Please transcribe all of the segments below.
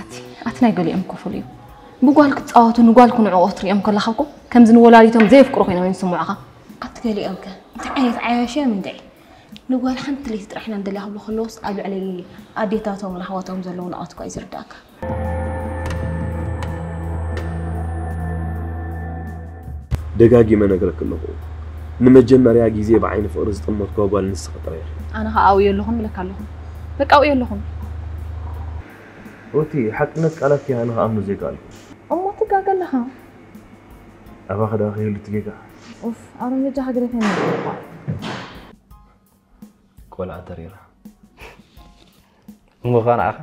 ኣቲ ኣቲ ናይ ገሊኦም ክፉል እዩ። ብጓል ክትጻወቱ ንጓል ክንዕቑ ክትሪኦም ከለኻ እኮ ከምዚ ንወላዲቶም ዘየፍቅሩ ኮይኖም እዮም ዝስምዑኻ። ኣቲ ገሊኦም ከ እንታይ ዓይነት ዓያሽ እዮም እንድዒ? ንጓል ሓንቲ ለይቲ ጥራሕ ኢና ንደልያ ክብሉ ከለውስ ኣብ ልዕሊ ኣዴታቶምን ኣሕዋቶምን ዘለዎም ንቕሓት እኳ እዩ ዝርዳእካ። ደጋጊመ ነግረኪ ኣለኹ፣ ንመጀመርያ ግዜ ብዓይኒ ፍቕሪ ዝጠመትክዋ ጓል ንስኺ ጥራይ ኢኺ። ኣነ ኸኣ ኣብኡ የለኹን እብለካ ኣለኹ። በቃ ኣብኡ የለኹን። ሩቲ፣ ሓቅነት ቃላትኪ ኣነ ክኣምኖ ዘይከኣልኩ። እሞ ትጋገ ኣለኻ። ኣባኺ ደኣ ከይህሉ እቲ ጌጋ። ኡፍ፣ ኣሮን በጃኻ ግደፈኒ። ቆልዓ ተሪራ። እሞ ኸኣ ንዓኻ?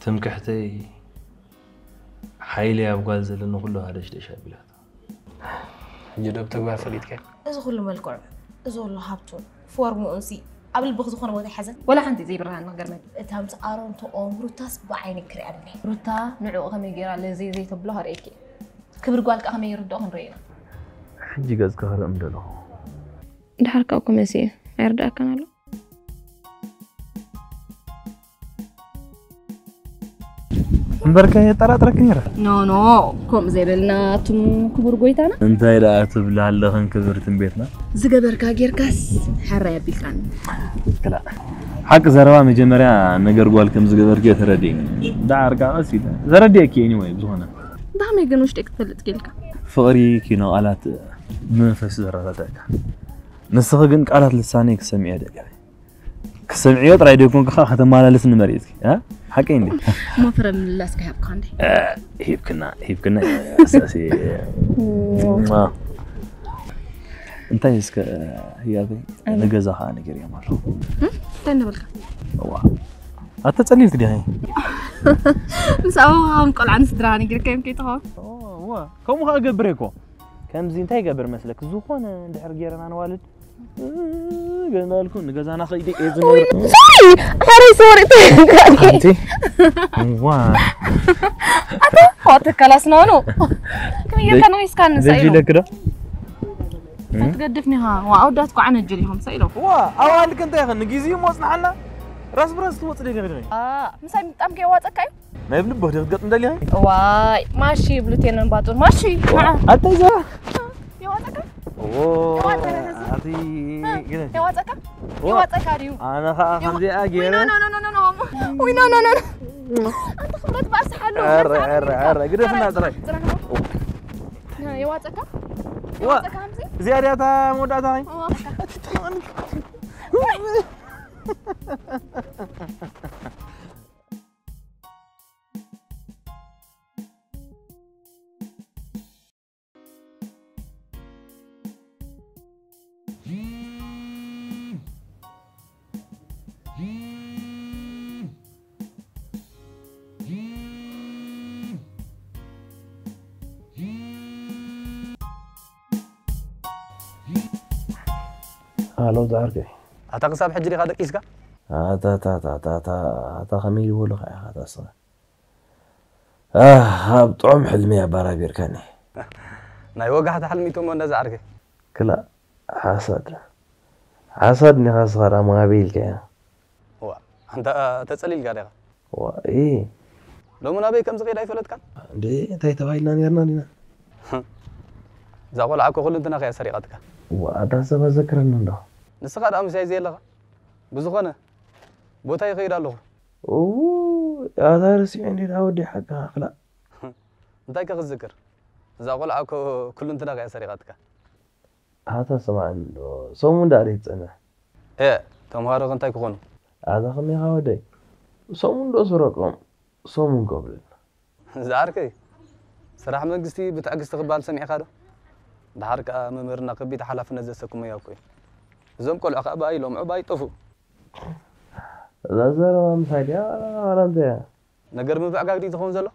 ትምክሕተይ ሓይለይ ኣብ ጓል ዘለኒ ኩሉ ሃደሽደሽ ኣቢላቶ። ሕጂ ዶ ብተግባር ፈሊጥካዮ? እዚ ኩሉ መልክዑ፣ እዚ ኩሉ ሃብቱ፣ ፎርምኡንሲ ኣብ ልብኺ ዝኾነ ቦታ ይሓዘ? ወላ ሓንቲ ዘይብርሃኒ ክገርመኒ። እታ ምስ ኣሮን ትቖም ሩታስ ብዓይኒ ክሪኣ ኣለኒ። ሩታ ንዕኡ ከመይ ገይራ ለዘይ ዘይተብሎ ከርእየኪ። ክብሪ ጓል ከኣ ከመይ ይርድኦ ክንርኢ ኢና። ሕጂ ገጽኪ ክርኢ ምደለኹ። ደሓር ከኣ እኮ መሲኡ ኣይርድኣካን ኣሎ። እምበርከ የጠራጥረኪ ነይረ። ኖ ኖ፣ ከምኡ ዘይበልና ኣቱም ክቡር ጎይታና። እንታይ ደኣ ትብላ ኣለኽን ክብርቲ ቤትና? ዝገበርካ ጌርካስ ሕራይ ኣቢልካኒ። ክላ ሓቂ ዘረባ መጀመርያ ነገር ጓል ከም ዝገበርክዮ ተረዲእኒ። ደሓር ከኣ ቀስ ኢለ ተረዲእኪ። Anyway ብዝኾነ ብኸመይ ግን ውሽጠይ ክትፈልጥ ክኢልካ? ፍቕሪ ኪኖ ቃላት ብመንፈስ ዘረዳድኣካ። ንስኺ ግን ቃላት ልሳነይ ክሰምዕዮ ደሊኺ። ክሰምዕዮ ጥራይ ደይኮንኪ ከኣ ከተመላልስኒ መሪጽኪ። እ? ሓቀይ እንዴ? እሞ ፍረ ምልላስ ከ ሃብካ እንዴ? እ፣ ሂብክና፣ ሂብክና። ኣሳሲ። ማ። እንታይ እስከ ህያበይ ኣነ። ንገዛ ከኣ ነጊረዮም ኣለኹ። እ? እንታይ እናበልካ? እዋ። ኣተ ጸሊልክ ዲኻ? ምስ ኣቦኻ ከም ቆልዓ ንስድራ ነጊርካዮም ከይትኸውን? ኦ፣ እዋ። ከምኡ ከኣ እገብር እየ እኮ። ከምዚ እንታይ ይገብር መስለክ? ዝኾነ እንድሕር ጌርና ንዋልድ፣ እ፣ ገና ኣልኩ ንገዛና ከይደ እየ ዝነብር። ሶሪ! ሓረይ ሶሪ! ኣንቲ? እዋ። ኣታ፣ ዋ፣ ተካላስ ነው ነው። ከመይ ጌርካ ነው እስካ ንሳ ኢሉ? ኢለክ ዶ? ክትገድፍኒ ኢኻ። ዋ፣ ኣወዳት እኮ ዓነጀል ኢኹም፣ ሳኢሎም። ዋ፣ ኣዋልክ እንታይ ኢኽን? ንግዜኡ እሞ ጽንሓልና። ራስ ብራስ ትወጽእ ደሊኺ ዲኺ? ኣ፣ ምሳይ ምጥቃም ከየዋጸካ እዩ? ናይ ብልብኽ ዲኺ ክትገጥም ደሊኺ? ዋይ፣ ማሺ ይብሉ ቴነን ባጡን። ማሺ፣ ንዓ። ኣታ እዛ። የዋጸካ? ኦ፣ የዋጸካ እዚ? ኣቲ፣ ግን። የዋጸካ? ዋ። የዋጸካ ድዩ? ኣነ ኸኣ የዋ-፣ ከምዚኣ ዊኖ፣ ገይረ። ኖ፣ ኖ፣ ኖ፣ ኖ፣ ኖ። ዊኖ፣ ኖ፣ ኖ፣ ኖ። ኣንተ ክብረት ባእሲ ሓሉ፣ ኣረ፣ ባእሲ ኣረ፣ ሓሉ። ኣረ፣ ግደፍና ጥራይ። ጥራሕ ነው። ና፣ የዋጸካ? ዋ። የዋጸካ ከምዚ? እዚኣ ድያ እታ መወዳእታ ኸይ? ዋ። ሃሎ ዝዓርከይ። ኣታ ክሳብ ሕጂ ዲኻ ደቂስካ? ኣታ ኣታ ኣታ ኣታ ኣታ ኣታ ከመይ ይበሉኻ ኢኻ ኣታ ስኻ? ኣህ ኣብ ጥዑም ሕልሚ ኣባራቢርካኒ። ናይ ወጋሕታ ሕልሚ እሞ እንዳ ዝዓርከይ። ክላእ ሓሳድ ሓሳድ ኒኻ ስኻ ዳ መሃበይ ኢልካያ። ዋ ኣንታ ተጸሊልካ ዲኻ? ዋ እ ሎሚ ናበይ ከም ዝኸይድ ኣይፈለጥካን? እንዴ እንታይ ተባሂልና ኔርና ዲና? እዛ ቆልዓ እኮ ኩሉ እንትናኻ እያ ሰሪቓትካ። ዋ ኣዳ ሰብ ኣዘክረኒ እንዶ። ንስኻ ደኣ ምሳይ ዘየለኻ? ብዝኾነ ቦታ ይኸይድ ኣለኹ። ኡ ኣታ ረሲዑ እንዴ ዳ ወዲ ሓቅኻ ክላእ። እንታይ ከ ክዝክር? እዛ ቆልዓ እኮ ኩሉ እንትናኻ እያ ሰሪቓትካ። ኣታ ስማዕኒ እንዶ ሰሙን ደኣ ደይትጸንሕ። ኤእ ተምሃሮኸ እንታይ ክኾኑ? ኣታ ከመይ ኢኻ ወደይ ሰሙን ዶ ስረቆም ሰሙን ከብሉና። ዝዓርከይ ስራሕ መንግስቲ ብትዕግስቲ ክበሃል ሰሚዕካ ዶ? ደሓር ከኣ መምህርና ከቢድ ሓላፍነት ዘሰክሞ እያ እኮ እዩ። እዞም ቆልዑ ከኣ ብኣይ ይለምዑ ብኣይ ይጠፍኡ። እዛ ዘረባ ምሳይ ድያ ዋላ እንታይ እያ? ነገር ምብዕጋግ ድዩ ዝኸውን ዘሎ?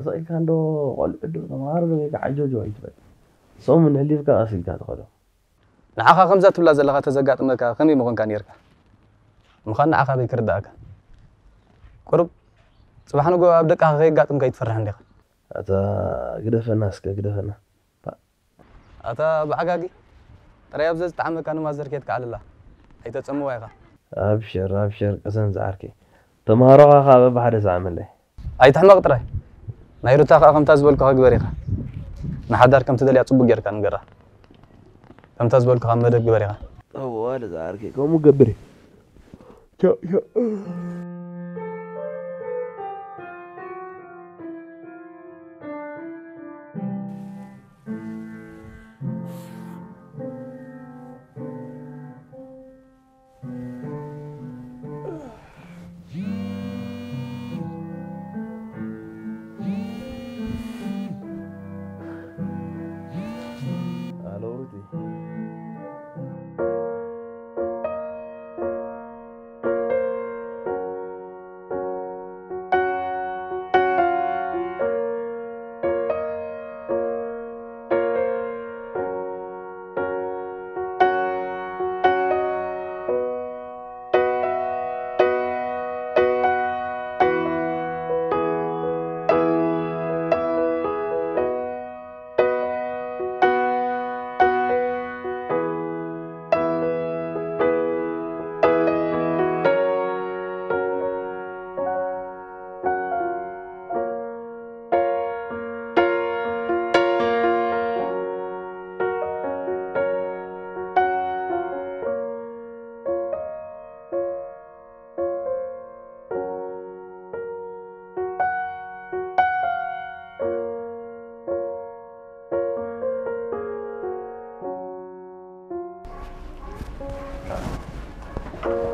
ስቕ ኢልካ እንዶ ቆልዑ ዶ ተምሃሮ ዶ ጌጋ ዓጀውጀው ኣይትበል። ሰሙን ኣሕሊፍካ ቀስ ኢልካ ትኸዶ። ንዓኻ ከምዛ ትብላ ዘለኻ ተዘጋጥመካ ከመይ ምኾንካ ኔርካ? ምዃን ንዓኻ ኣበይ ክርድኣካ? ቁሩብ ጽባሕ ንግሆ ኣብ ደቅኻ ከየጋጥምካ ኣይትፈርሕን ዲኻ? ኣታ ግደፈና እስከ ግደፈና። ኣታ ብዓጋጊ ጥራይ ኣብ ዘዝጠዓመካ ንማዘር ኬድ ክዓልላ ኣይተጸምዋ ኢኻ። ኣብሽር ኣብሽር ቅሰን ዝዓርከይ ተምሃሮኻ ከኣ በብሓደ ስዓመለይ። ኣይትሕመቕ ጥራይ ናይ ሩታ ከኣ ከምታ ዝበልኩኻ ግበር ኢኻ። ንሓዳር ከም ትደልያ ጽቡቕ ጌርካ ንገራ። ከምታ ዝበልኩኻ መደብ ግበር ኢኻ። እወ ዝዓርከይ ከምኡ ገብር እየ።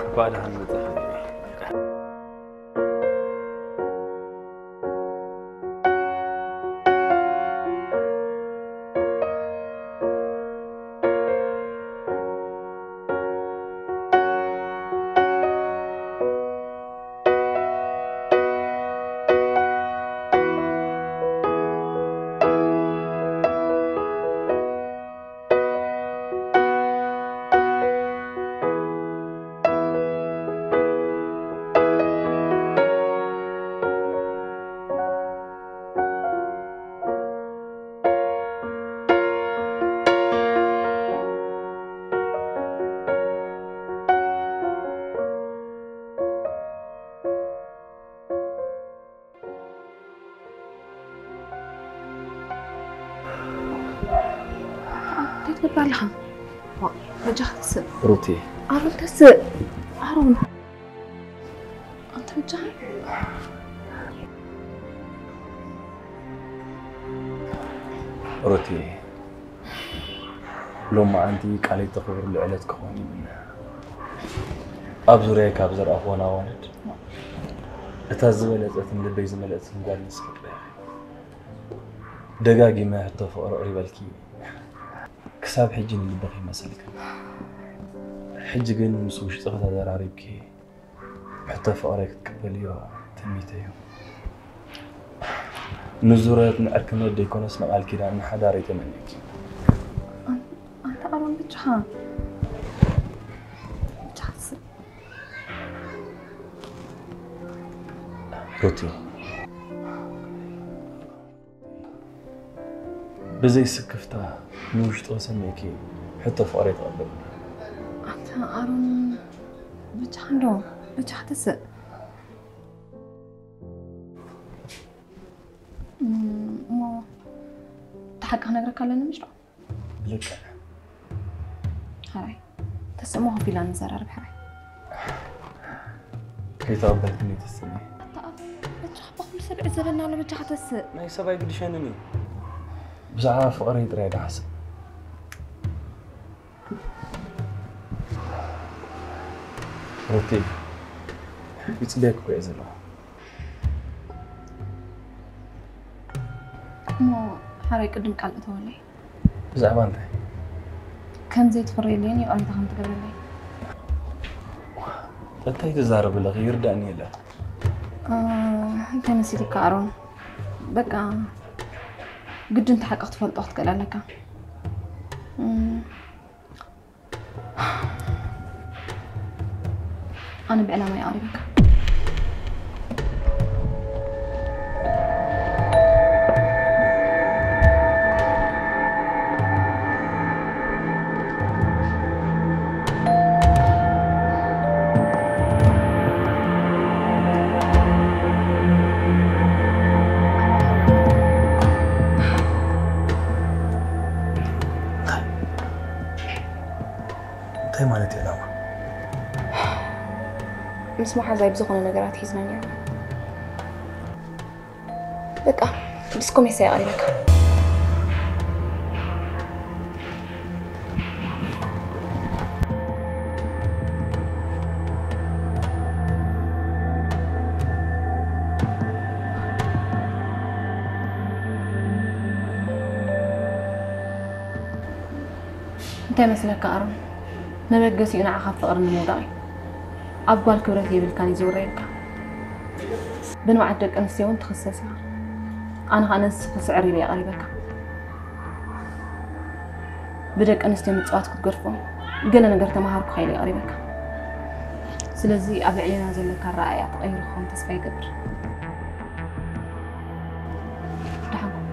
እንኳዕ ደሓን መጻኻ። እንታይ ትገብር ኣለኻ? ዋ፣ በጃኻ ተስእ። ሩቲ። ኣሮን ተስእ። ኣሮን። ኣንተ በጃኻ። ሩቲ። ሎማዓንቲ ቃለይ ተኽብርሉ ዕለት ክኾን ይምነ። ኣብ ዙርያይ ካብ ዝረኣኽወን ኣዋልድ እታ ዝበለጸትን ልበይ ዝመልአትን ጓል ንስኺ ጥራይ ኢኺ። ደጋጊመ ሕቶ ፍቕሪ ኣቕሪበልኪ ክሳብ ሕጂ ንልብኺ ይመሰልክን። ሕጂ ግን ምስ ውሽጥኺ ተዘራሪብኪ ሕቶ ፍቕረይ ክትቅበልዮ ትምኒተይ እዩ። ንዙረት ንዕርክነት ደይኮነስ ንቓል ኪዳን ንሓዳረይ ተመንየኪ። ኣንታ ኣሮን ብቻኻ ሩቲ፣ ብዘይ ስክፍታ ንውሽጢ ከሰምየኪ ሕቶ ፍቕረይ ተቐበልኒ። ኣንታ ኣሮን፣ ብቻ እንዶ፣ ብቻ ትስእ። እም፣ እሞ እቲ ሓቂ ክነግረካ ኣለኒ ምሽ ዶ? ብልክዕ። ሕራይ፣ ተስእሞ ኮፍ ኢልና ንዘራረብ። ሕራይ። ከይተቐበልክኒ ተስእኒ። ተኣፍ፣ በጃኻ፣ ኩሉ ሰብ ዕዘበና ኣሎ፣ በጃኻ ተስእ። ናይ ሰብ ኣይግድሸንን እዩ። ብዛዕባ ፍቕረይ ጥራይ ዶ ሓስብ። ሩቲ፣ ይጽበየኪ እኮ እየ ዘለኹ። እሞ ሕራይ ቅድም ቃል እተወለይ። ብዛዕባ እንታይ? ከም ዘይትፍርየለይን ይቕሬታ ከም ትገብረለይ። እንታይ ትዛረቢ ኣለኺ? ይርዳእኒ የለን። እ፣ እንታይ መሲልካ ኣሮን? በቃ ግድን እቲ ሓቂ ክትፈልጦ ክትክእል ኣለካ። እም፣ ኣነ ብዕላማ ይቐሪበካ። እንታይ ማለት እዩ ዕላማ? ምስ መሓዛይ ብዝኾነ ነገራት ሒዝና ነይርና። በቃ፣ ዲስኮ ሜሳ የቐሪበካ። እንታይ መስለካ ኣሮን? መበገሲኡ ንዓኻ ፍቕሪ ንምውዳቕ እዩ። ኣብ ጓል ክብረት የብልካን እዩ ዝውረየልካ። ብንብዓት ደቂ ኣንስትዮ እውን ትኽሰስ ኢኻ። ኣነ ኸኣ ነዚ ክስዕር ኢለ እየ ቀሪበካ። ብደቂ ኣንስትዮ ምጽዋት ክትገድፎ ገለ ነገር ተማሃርኩ ኢለ እየ ቀሪበካ። ስለዚ ኣብ ልዕሌና ዘለካ ኣረኣእያ ተቐይሩ ክኸውን ተስፋ ይገብር። ደሓን ኩን።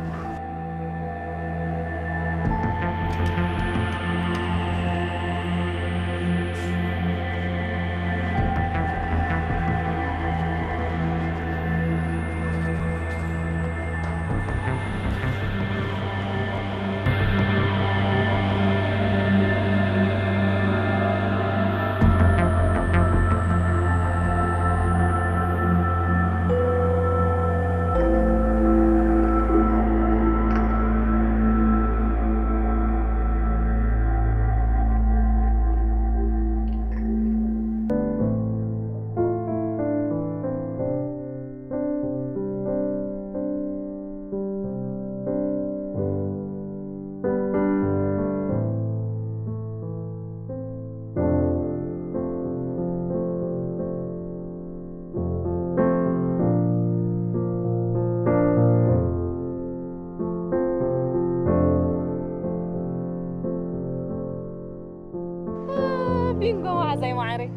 ቢንጎ መዓዛይ ማዓረይ።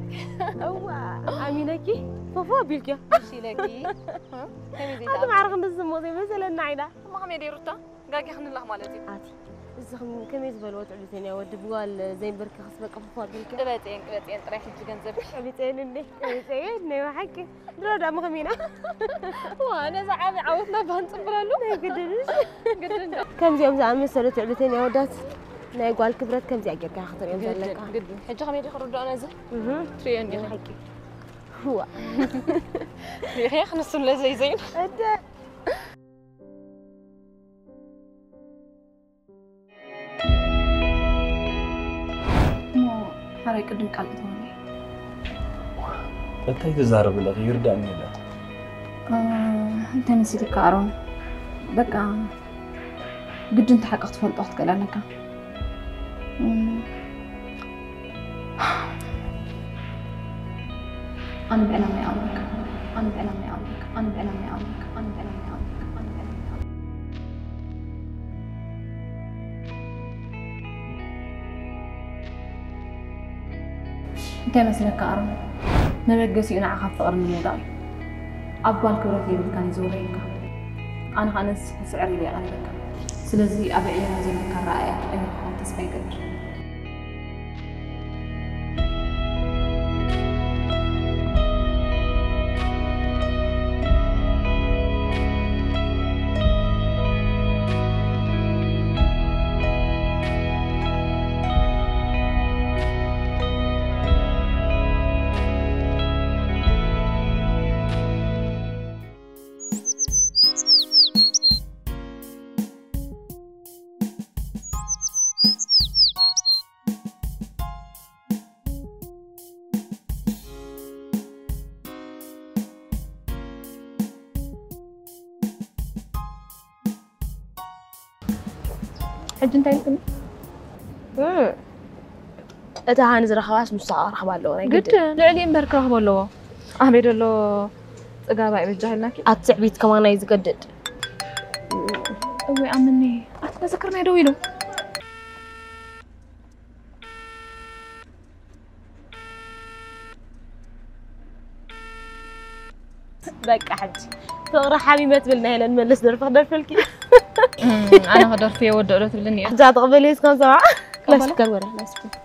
እዋ፣ ኣሚነኪ ፎፎ ኣቢልኪዮ። እሺ ኢለኪ። ከመይ ኣቲ ዘይተኣምን? ማዕረ ክንዲ ዝሞ ዘይመሰለና ዓይና። እሞ ከመይ ደይ ሩታ? ጋጊ ክንላኽ ማለት እዩ። ኣቲ፣ እዚ ከመይ ዝበለ ወትዕቢተኛ ወዲ ብጓል ዘይንበርክኽስ በቃ ፎፎ ኣቢልኪ። ቅበጽየን፣ ቅበጽየን ጥራይ ሕጂ ገንዘብ። ቅበጽየን እንዴ? ቅበጽየን ናይ ብሓቂ። ድሮ ዳሞ ከመይ ኢና? ዋ፣ ነዛ ዓቢ ዓወትና ባንጽብረሉ። ናይ ግድን። ግድን ዶ? ከምዚኦም ዝኣመሰሉ ትዕቢተኛ ወዳት ናይ ጓል ክብረት ከምዚኣ ጌርካ ክትርእዮም ግድን፣ ዘለካ። ግድን። ሕጂ ከመይ ዲኺ ክርድኦ ነዚ? እህ። ትርእዮ እንዲኺ። ናይ ብሓቂ። ዋ። ሪኢኺ ንሱ ለዘይዘይን። እደ። እሞ ሓራይ ቅድም ቃል እተወለይ። እንታይ ትዛረቢ ኣለኺ? ይርዳእኒ የለን። እ፣ እንታይ መሲልካ ኣሮን? በቃ ግድን እቲ ሓቂ ክትፈልጦ ክትክእል ኣለካ። እም፣ ኣነ ብዕላማ ይኣምነካ። ኣነ ብዕላማ ይኣምነካ። ኣነ ብዕላማ ይኣምነካ። ኣነ ብዕላማ ይኣምነካ። ኣነ ብዕላማ ይኣምነካ። እንታይ መስለካ ኣሮን? መበገሲኡ ንዓኻ ፍቕሪ ንምውዳቕ እዩ። ኣብ ጓል ክብረት የብልካን እዩ ዝውረየካ። ኣነ ኸኣ ነዚ ክስዕር ኢለ እየ ቀሪበካ። ስለዚ ኣብ ዕዮና ዘለካ ኣረኣእያ ተቐይሩ ክኸውን ተስፋ ይገብር። ሕጂ እንታይ ኢልክኒ? እም፣ እታ ሃኒ ዝረኸባስ ንሳ ክረኽባ ኣለዎ፣ ናይ ግድን። ግድን፣ ልዕሊ እምበር ክረኽቦ ኣለዎ። ኣበይ ደሎ ጽጋባ ይበጃ ኢልናኪ? ኣብ ትዕቢት ከማን እዩ ዝገድድ። እወ፣ ኣምኒ፣ ኣቲ መዘክርና ደው ኢሉ። በቃ ሕጂ ፍቕሪ ሓሚመ ትብል ናይ ሄለን መለስ ደርፊ ክደርፈልኪ። እም፣ ኣነ ክደርፍ እየ ወድኦ ዶ ትብልኒ እያ? እዛ ትቕበልዮ እስከ ሰብዓ። ክላስ ትቀበል። ክላስ ትቀበል።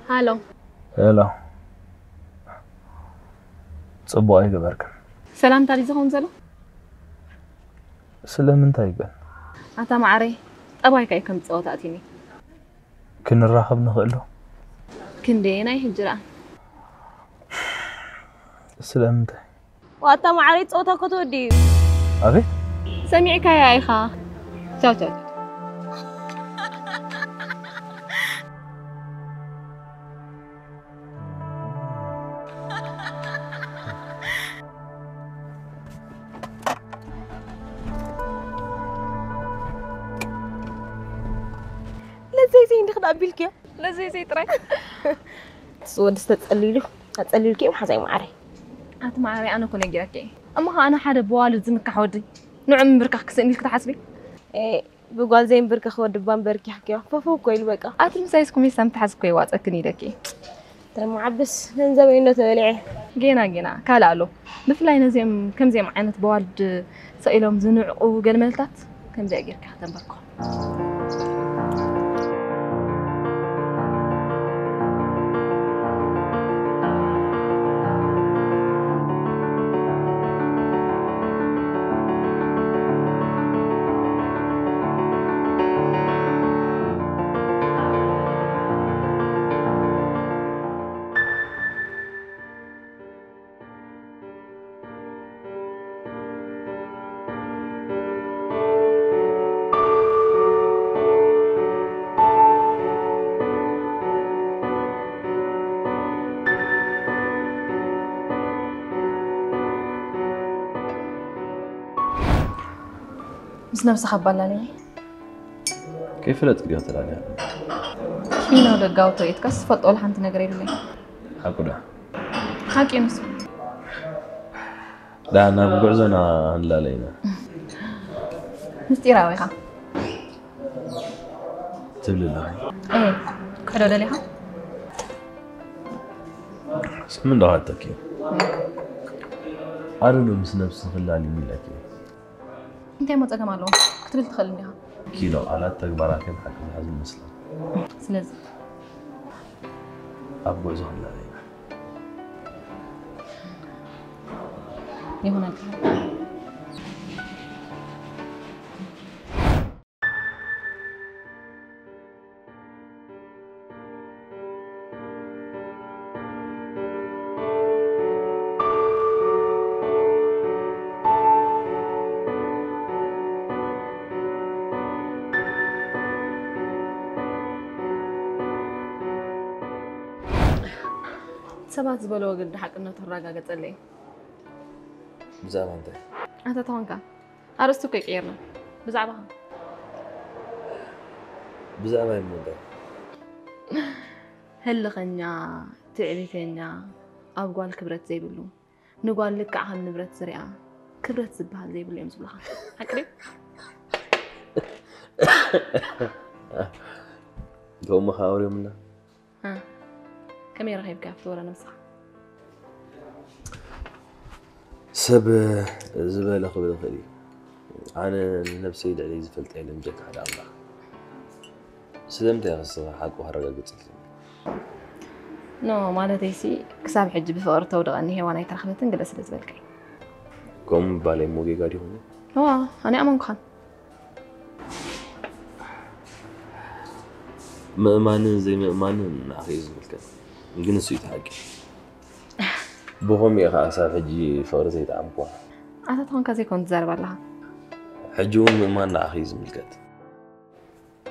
ሃሎ። ሄሎ። ጽቡቕ ኣይገበርክን። ሰላምታ ድዩ ዝኸውን ዘሎ? ስለምንታይ ግን? ኣታ ማዓረይ፣ ጠባይካ እዩ ከም ዝጸወት ኣእትዩኒ። ክንራኸብ ንኽእል ዶ? ክንደየናይ ሕጂ ደኣ? ስለምንታይ? ዋታ ማዓረይ፣ ጸወታ እኮ ተወዲኡ እዩ። ኣቤት? ሰሚዕካያ ኢኻ። ቻው፣ ቻው። ለዘይ ዘይ እንዲኽ ደኣ ኣቢልክዮ። ለዘይ ዘይ ጥራይ። እሱ ወዲ ዝተጸሊሉ፣ ኣጸሊልክዮ መሓዛይ ማዓረይ። ኣቲ ማዓረይ፣ ኣነ እኮ ነጊረኪ እየ። እሞ ኸኣ ኣነ ሓደ ብዋልድ ዝምካሕ ወዲ ንዑ ምብርካኽ ክስእን ኢልኪ ትሓስቢ? ኤ፣ ብጓል ዘይምብርከኽ ወዲ እባ ምበርኪኽክዮ። ፈፈው እኮ ኢሉ በቃ። ኣቲ ምሳይስ ኩሜሳ ምትሓዝ እኮ ይዋጸክን ኢለኪ። ተመዓብስ፣ ገንዘበይ እንዶ ተበሊዐ። ጌና፣ ጌና፣ ካልእ ኣሎ። ብፍላይ ነዚኦም፣ ከምዚኦም ዓይነት በዋልድ ሰቕ ኢሎም ዝንዕቑ ገልመልታት፣ ከምዚኣ ጌርካ ከተንበርክኾም። ምስ ነብስኻ ኣባላልዮ። ከይፈለጥክዮ ተላልያ። ኪኖ ደጋዊ ትርኢትካስ ትፈልጦ ወላ ሓንቲ ነገር የብለይ። ሓቁ ዶ? ሓቂ እዩ ንሱ። ዳ ናብ ጉዕዞና ክንላለ ኢና። ምስጢራዊ ኢኻ። ትብሊ ኣለኺ? እየ። ክሕዶ ደሊኻ? ስም እንዳዋተኪ። ኣረ ዶ ምስ ነብሲ ክላሊ ሚለኪ። እንታይ እሞ ጸገም ኣለዎ? ክትብል ትኽእል እንዲኻ። ኪኖ ቃላት ተግባራት ከም ሓቂ ዝሓዙ ይመስላ። ስለዚ? ኣብ ጉዕዞ ክንላለ ኢና። ይኹነልካ። ሰባት ዝበልዎ ግዲ ሓቅነቱ ክረጋገጸለይ። ብዛዕባ እንታይ? ኣታ ተኾንካ? ኣርእስቲ እኮ ይቀየርና። ብዛዕባኻ። ብዛዕባ እሞ እንታይ? ህልኸኛ፣ ትዕቢተኛ፣ ኣብ ጓል ክብረት ዘይብሉ፣ ንጓል ልክዕ ከም ንብረት ዝሪኣ፣ ክብረት ዝበሃል ዘይብሉ እዮም ዝብሉኻ። ሓቂ ድዩ? ከምኡ ኸዓ ኣውርዮምና። እ፣ ከመይ ረኺብካያ ፍትወላ ነብስኻ? ሰብ ዝበለ ክብል ይኽእል እዩ። ኣነ ንነብሰይ ልዕለይ ዝፈልጣ የለን ብጀካ ሓደ ኣምላኽ። ስለምንታይ ኢኻ ንስኻ ሓቁ ኣረጋግጽልኒ? ኖ ማለተይሲ ክሳብ ሕጂ ብፍቕሪ ተውድቐኒ ሄዋን ኣይተረኽበትን ገለ ስለ ዝበልካይ። ከምኡ ምባለይ እሞ ጌጋ ዲኹም? እዋ ኣነ ኣመንኩኻን። ምእማንን ዘይምእማንን ንዓኺ እዩ ዝምልከት። ግን እሱ እዩ እቲ ሓቂ። ብኸምኡ እየ ከዓ ክሳብ ሕጂ ፍቕሪ ዘይጠዓምኩዋ። ኣታ ተኾንካ ዘይኮን ትዛረብ ኣለኻ። ሕጂ እውን ምእማን ንዓኺ እዩ ዝምልከት።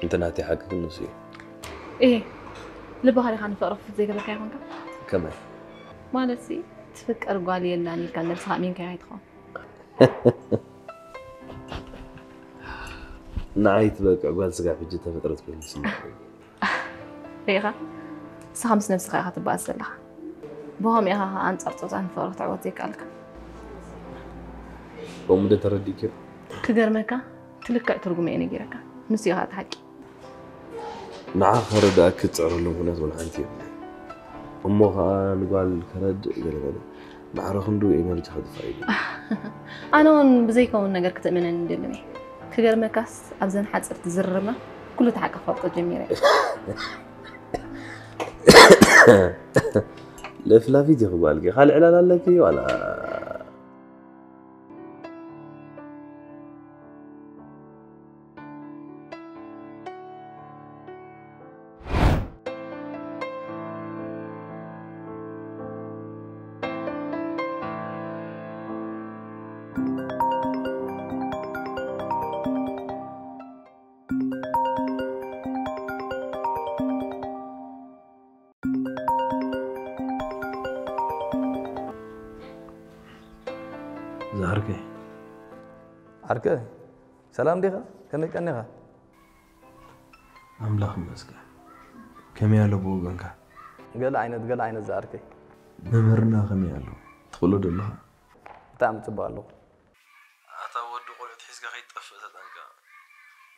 እንተ ናተይ ሓቂ ግን ንሱ እዩ። እሄ ልብኻ ዲኻ ንፍቕሪ ክፉት ዘይገበርካ ይኾንካ? ከመይ? ማለትሲ ትፍቀር ጓል የላን ኢልካ ነብስኻ ኣሚንካዮ ኣይትኸውን። ንዓይ ትበቅዕ ጓል ስጋብ ሕጂ ተፈጥረት ኮይኑ ይስምዓኒ። ርኢኻ? ንስኻ ምስ ነብስኻ ኢኻ ትበኣስ ዘለኻ። ብኸምኡ ኢኻ ኸዓ ኣንጻር ጾታ ንፍቕሪ ክትዕወት ዘይከኣልካ። ከምኡ ዶ ተረዲእክዮ? ክገርመካ እቲ ልክዕ ትርጉም እየ ነጊረካ። ንሱ ኢኻ እቲ ሓቂ። ንዓ ከረድኣኪ ዝጽዕረሉ ምኽንያት እውን ሓንቲ የብለይ። እሞ ኸዓ ንጓል ከረድእ ገለ ገለ ማዕረ ክንዱ ኤነርጂ ከጥፋእ ኢሉ። ኣነ እውን ብዘይከውን ነገር ክትእምነኒ ይደልን እየ። ክገርመካስ ኣብዘን ሓፀርቲ ዝርርብና ኩሉ እቲ ሓቂ ክፈልጦ ጀሚረ እየ። ለፍላፊት ኢኺ ጓልኪ። ካልእ ዕላል ኣለኪ ዋላ? ዝዓርከይ። ዓርከይ፣ ሰላም ዲኻ? ከመይ ቀኒኻ? ኣምላኽ ይመስገን። ከመይ ኣሎ ብወገንካ? ገለ ዓይነት ገለ ዓይነት ዝዓርከይ። መምህርና ከመይ ኣሎ? ትኽእሎ ዶ ኣለኻ? ብጣዕሚ ጽቡቕ ኣለኹ። ኣታ ወዲ ቆልዑት ሒዝካ ከይትጠፍእ ተጠንቀቕ።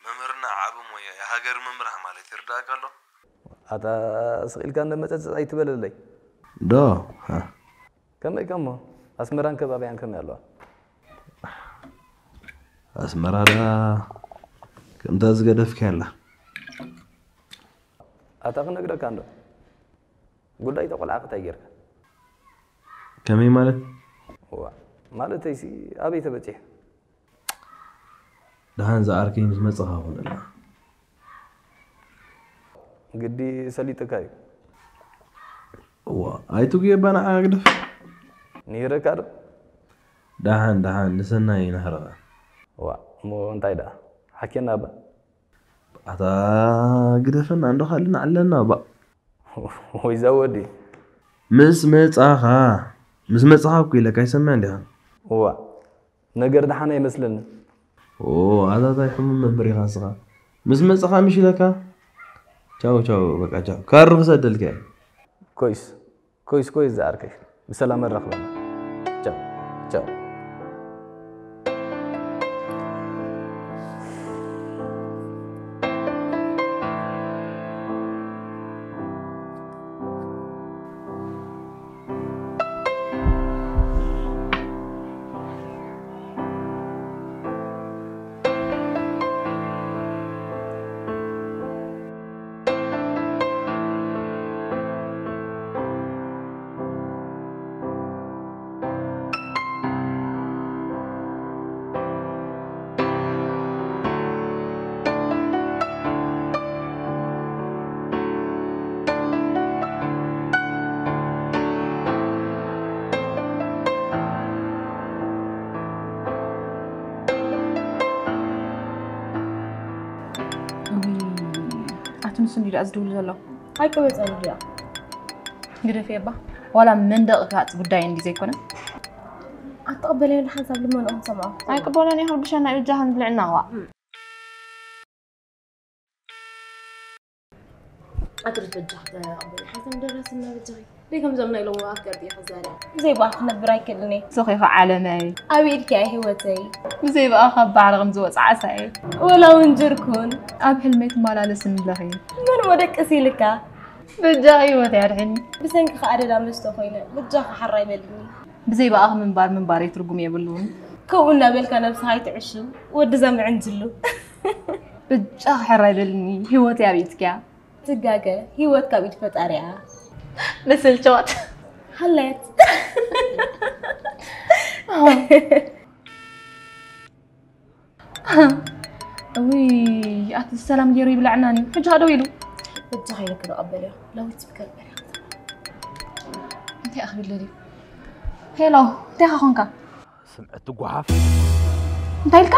መምህርና ዓቢ ሞያ እዩ። ሃገር ምምራሕ ማለት ይርዳእካ ኣሎ? ኣታ ስቕ ኢልካ እንዶ መጸጸጽ ኣይትበለለይ። ዶ? ሃ። ከመይ ከሞ ኣስመራን ከባቢያን ከመይ ኣለዋ? ኣስመራ ዳ ከምታ ዝገደፍካ ኣላ። ኣታ ክነግረካ እንዶ ጉዳይ ተቆልዓ ክታይ ጌርካ? ከመይ ማለት? ዋ ማለተይሲ ኣበይ ተበጺሑ? ደሓን ዝዓርከይ ምስ መጸኻ ኹነልና። ግዲ ሰሊጥካ እዩ። እዋ ኣይትጉየ ባና ዓግደፍ። ንሂረካ ዶ? ደሓን ደሓን ንሰናይ ይናህረኻ። ዋ እሞ እንታይ ደኣ ሓኬና እባ። ኣታ ግደፈና እንዶ ካልእ ንዓለና እባ። ወይ እዛ ወዲ። ምስ መጻኻ ምስ መጻኻ እኮ ኢለካ ኣይሰምዕን ዲኻ? እዋ ነገር ደሓን ኣይመስለኒ። ኦ ኣታ ታይ ሕሙም መምህር ኢኻ ንስኻ። ምስ መጻኻ ምሽ ኢለካ። ቻው ቻው በቃ ቻው። ካርድ ክሰደልካ እየ። ኮይስ ኮይስ ኮይስ ዝዓርከይ ብሰላም ኣራኽበና። ቻው ቻው። ኣቲ ንሱ እንዲ ደኣ ዝድውል ዘሎ ኣይቀበጸን እንዲ ደኣ ግደፍ እባ ዋላ መንደቕ ካጽ ጉዳይ እንዲ ዘይኮነ ኣትቕበለዮ ሓንሳብ ልመንኦ ክሰምዖ ኣይቅበሎን እየ ክርብሸና እዩ ጃህን ብልዕና ዋ ኣትርፍ በጃኺ ተቐበሊ ሓንሳብ ደራስና በጃኺ ደይ ከምዞም ናይ ሎሚ ኣፍቀርቲ ኢኻ ዛርያ ብዘይ ብኣኺ ክነብር ኣይክእልን እየ ሶኺ ኢኻ ዓለመይ ኣብ ኢድኪ እያ ህይወተይ ብዘይ ብኣኺ ካብ ባሕሪ ከም ዝወፅእ ዓሳ እየ ወላ እውን ጅርኩን ኣብ ሕልመይ ትመላለስ እምለኺ መን እሞ ደቅስ ኢልካ በጃኺ ህይወት ያድሕኒ። ብሰንኪ ከኣ ደዳ መስተ ኮይነ በጃኻ ሓራይ በልኒ። ብዘይ ብኣኺ ምንባር ምንባረይ ትርጉም የብሉን። ከምኡ እናበልካ ነብስኻ ኣይትዕሹ። ወዲ ዘምዕን ዝሉ በጃኺ ሕራይ በልኒ። ህይወት ያቤትኪያ ትጋገ። ህይወት ካብ ኢድ ፈጣሪያ ለሰልቸዋት ሃለየት እውይ ኣቲ ሰላም ገይሩ ይብላዕናኒ። ሕጂ ከደው ኢሉ በጃኻ ኢለ ክተቐበልዮ ለዊት ዝከበር እንታይ ኣኽቢለ ድዩ? ሄሎ እንታይ ኻ ኾንካ? ስምዐት ትጓሓፍ እንታይ ኢልካ?